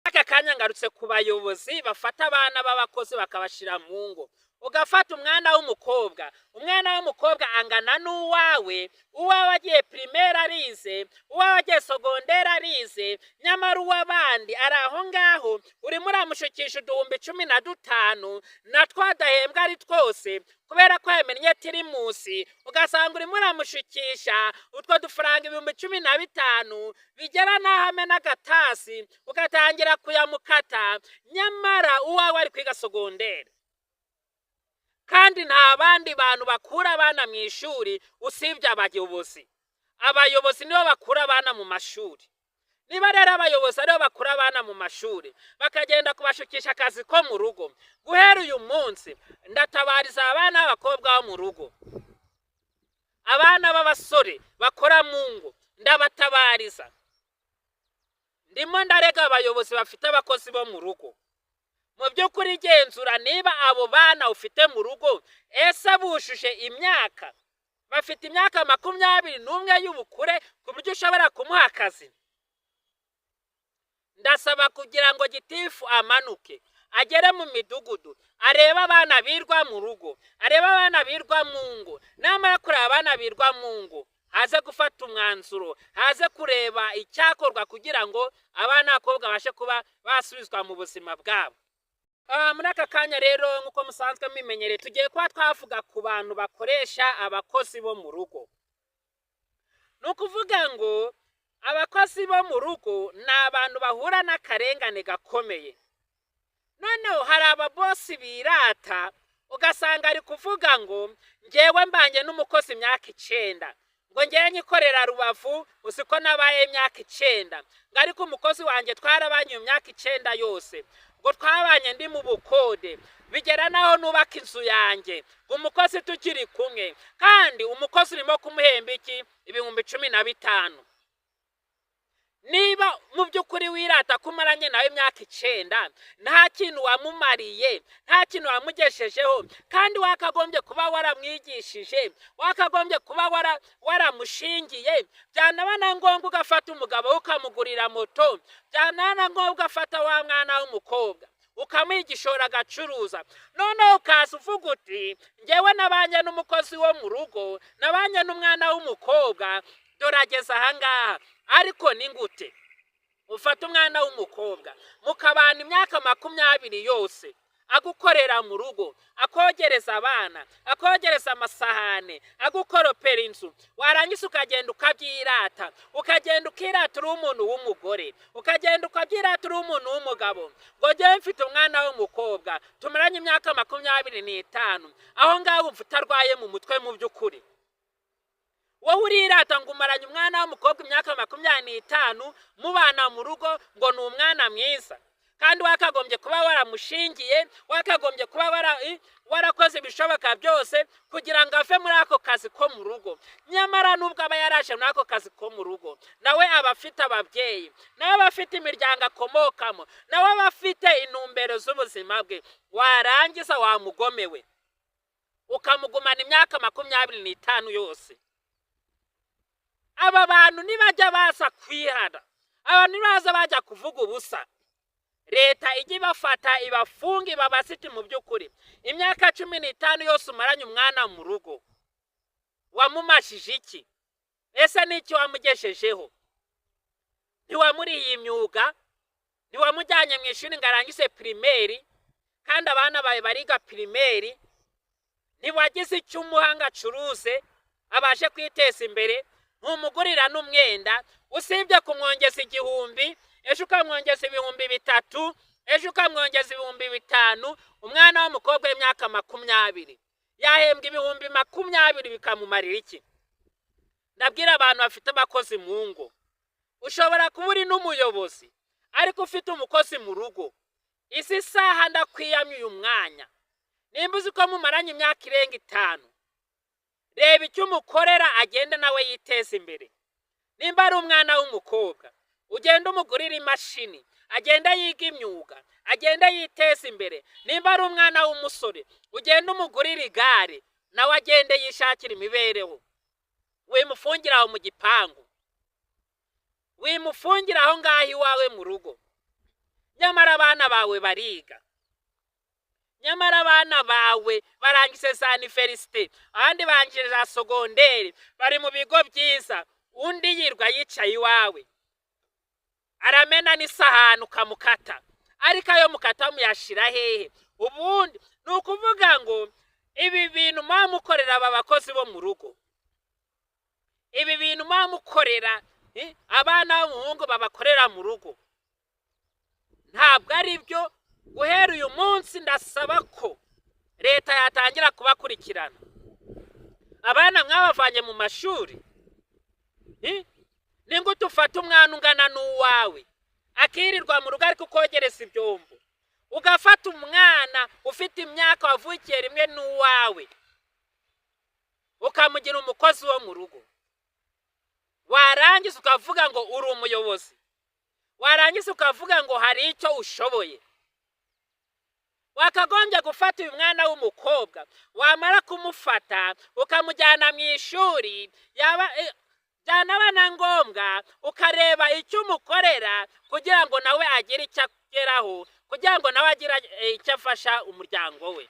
Aka kanya ngarutse ku bayobozi bafata abana b'abakozi bakabashyira mu ngo. Ugafata umwana w'umukobwa, umwana w'umukobwa angana n'uwawe, uwawe agiye primaire arize, uwawe agiye secondaire arize, nyamara uw'abandi ari aho ngaho urimo uramushukisha uduhumbi 15 natwo adahembwa ari twose kubera ko yamennye tirimusi, ugasanga urimo uramushukisha utwo dufaranga 15,000 bigera n'aho amena agatasi ugatangira kuyamukata, nyamara uwawe ari kwiga secondaire. Kandi nta bandi bantu bakura abana mu ishuri usibye abayobozi. Abayobozi nibo bakura abana mu mashuri. Niba rero abayobozi aribo bakura abana mu mashuri bakagenda kubashukisha akazi ko mu rugo, guhera uyu munsi ndatabariza abana b'abakobwa bo mu rugo, abana b'abasore bakora mu ngo, ndabatabariza. Ndimo ndarega abayobozi bafite abakozi bo mu rugo. Mu by'ukuri genzura niba abo bana ufite mu rugo ese bujuje imyaka, bafite imyaka 21 y'ubukure ku buryo ushobora kumuha akazi. Ndasaba kugira ngo gitifu amanuke agere mu midugudu, arebe abana birwa mu rugo, arebe abana birwa mu ngo. Namara kureba abana birwa mu ngo, haze gufata umwanzuro, haze kureba icyakorwa kugira ngo abana b'abakobwa babashe kuba basubizwa mu buzima bwabo. Muri aka kanya rero, nk'uko musanzwe mubimenyereye, tugiye kuba twavuga ku bantu bakoresha abakozi bo mu rugo. Ni ukuvuga ngo abakozi bo mu rugo ni abantu bahura n'akarengane gakomeye. Noneho hari ababosi birata, ugasanga ari kuvuga ngo ngewe mbanye n'umukozi imyaka 9, ngo ngewe nyikorera Rubavu, uzi ko nabaye imyaka 9, ngo ariko umukozi wanjye twarabanye iyo myaka 9 yose, ngo twabanye ndi mu bukode, bigera naho nubaka inzu yanjye, ngo umukozi tukiri kumwe. Kandi umukozi urimo kumuhemba iki? 15,000. Niba mu by'ukuri wirata ko umaranye nawe imyaka 9, nta kintu wamumariye, nta kintu wamugeshejeho, kandi wakagombye kuba waramwigishije, wakagombye kuba waramushingiye, byanaba na ngombwa ugafata umugabo we ukamugurira moto, byanaba na ngombwa ugafata wa mwana w'umukobwa ukamuha igishoro agacuruza, noneho ukaza uvuga uti ngewe nabanye n'umukozi wo mu rugo, nabanye n'umwana w'umukobwa, dore ageze ahangaha. Ariko ni gute ufata umwana w'umukobwa mukabana imyaka 20 yose, agukorera mu rugo, akogereza abana, akogereza amasahane, agukoropera inzu, warangiza ukagenda ukabyirata, ukagenda ukirata uri umuntu w'umugore, ukagenda ukabyirata uri umuntu w'umugabo, ngo ngewe mfite umwana w'umukobwa tumaranye imyaka 25? Aho ngaho wumva utarwaye mu mutwe? Mu by'ukuri wowe urirata ngo umaranye umwana w'umukobwa imyaka 25 mubana mu rugo, ngo ni umwana mwiza, kandi wakagombye kuba waramushingiye, wakagombye kuba warakoze ibishoboka byose kugira ngo ave muri ako kazi ko mu rugo. Nyamara nubwo aba yaraje muri ako kazi ko mu rugo, nawe aba afite ababyeyi, nawe aba afite imiryango akomokamo, nawe aba afite intumbero z'ubuzima bwe. Warangiza wamugomewe ukamugumana imyaka 25 yose. Aba bantu nibajya baza kwihana, abantu nibaza bajya kuvuga ubusa, leta ijya ibafata ibafunga, ibabaza iti mu by'ukuri imyaka 15 yose umaranye umwana mu rugo wamumashije iki? Ese n'iki wamugeshejeho? Ntiwamuriye imyuga, ntiwamujyanye mu ishuri ngo arangize primaire, kandi abana bawe bariga primaire, ntiwagize icyo umuha ngo acuruze abashe kwiteza imbere, ntumugurira n'umwenda, usibye kumwongeza 1000 ejo, ukamwongeza 3000 ejo, ukamwongeza 5000. Umwana w'umukobwa w'imyaka 20 yahembwa 20,000, bikamumarira iki? Ndabwira abantu bafite abakozi mu ngo, ushobora kuba uri n'umuyobozi ariko ufite umukozi mu rugo. Izi saha ndakwiyamye uyu mwanya, nimba uzi ko mumaranye imyaka irenga 5, reba icyo umukorera agende nawe yiteza imbere. Nimba ari umwana w'umukobwa, ugende umugurire imashini, agende yiga imyuga, agende yiteza imbere. Nimba ari umwana w'umusore, ugende umugurire igare, nawe agende yishakira imibereho. Wimufungira aho mu gipangu, wimufungira aho ngaho iwawe mu rugo. Nyamara Nyamara abana bawe bariga, nyamara abana bawe barangije za université, abandi barangije za secondaire, bari mu bigo byiza. Undi yirwa yicaye iwawe, aramena n'isahani ukamukata. Ariko ayo mukata muyashira hehe? Ubundi ni ukuvuga ngo ibi bintu muba mukorera aba bakozi bo mu rugo, ibi bintu muba mukorera abana b'umuhungu babakorera mu rugo, ntabwo ari byo. Guhera uyu munsi ndasaba ko leta yatangira kubakurikirana. Abana mwabavanye mu mashuri. Ni gute ufata umwana ungana n'uwawe akirirwa mu rugo ariko ukogereza ibyombo, ugafata umwana ufite imyaka wavukiye rimwe n'uwawe ukamugira umukozi wo mu rugo, warangiza ukavuga ngo uri umuyobozi, warangiza ukavuga ngo hari icyo ushoboye? Wakagombye gufata uyu mwana w'umukobwa, wamara kumufata ukamujyana mu ishuri, yaba byanaba na ngombwa ukareba icyo umukorera kugira ngo nawe agire icyo ageraho, kugira ngo nawe agire icyo afasha umuryango we.